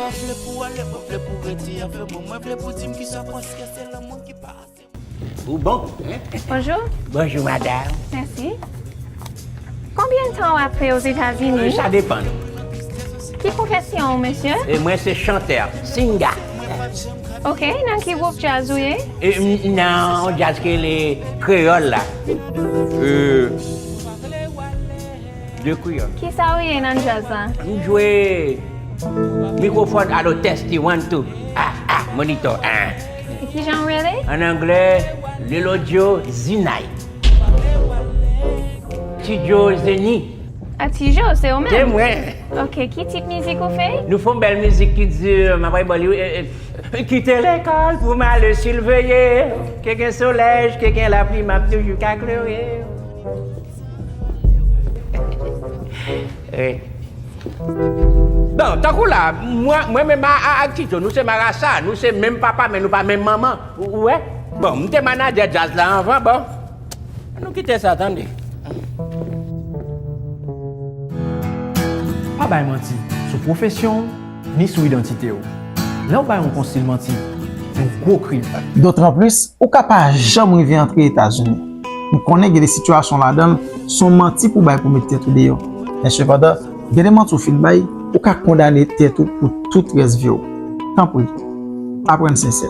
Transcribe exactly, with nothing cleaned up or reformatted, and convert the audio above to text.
Mwen vle pou ale, mwen vle pou rete avè mwen. Mwen vle pou di m kisa paske se lanmou ki pa ase. Ou bon, hein? Bonjou. Bonjou, madam. Mèsi. Konbyen tan w ap fè Ozetazini? Sa depann. Ki pwofesyon w, mesye? E mwen se chantè, singa. Ok, nan ki gwoup djaz ou ye? E, m- nan djaz ke le kreyòl la. E, de kreyòl. Kisa w ye nan djaz la? M jwe mikwofòn, alo, testi, one, two. Ah, ah, monitor, ah. E kijan w rele? An anglè, Lil Audio Zinay. Studio Zeni. A Tijo, se ou Se menm? Mwen. Ok, ki tip mizik ou fè? Nou fè yon bèl mizik ki di, m ap bay bò li, wi, eh, eh, kite lekòl pou m ale siveye. Ke gen solèy, ke gen lapli, m ap toujou ka klere. Wi. Bon, tankou la, mwen, mwen menm a, a, ak Tito, nou se marasa, nou se menm papa, men nou pa menm manman. Ou, ou wè? Bon, m te manadjè djaz la anvan, bon. Nou kite sa, tande. Pa bay manti sou pwofesyon w ni sou idantite w. Lè w bay yon konsil manti, se yon gwo krim. Dotranplis, ou ka pa janm rive antre Etazini. M konnen gen de sitiyasyon ladan l, se yon manti pou w bay pou met tèt ou deyò. Men sepandan, gen de manti w fin bay, ou ka kondane tèt ou pou tout rès vi w. Tanpri, aprann sensè.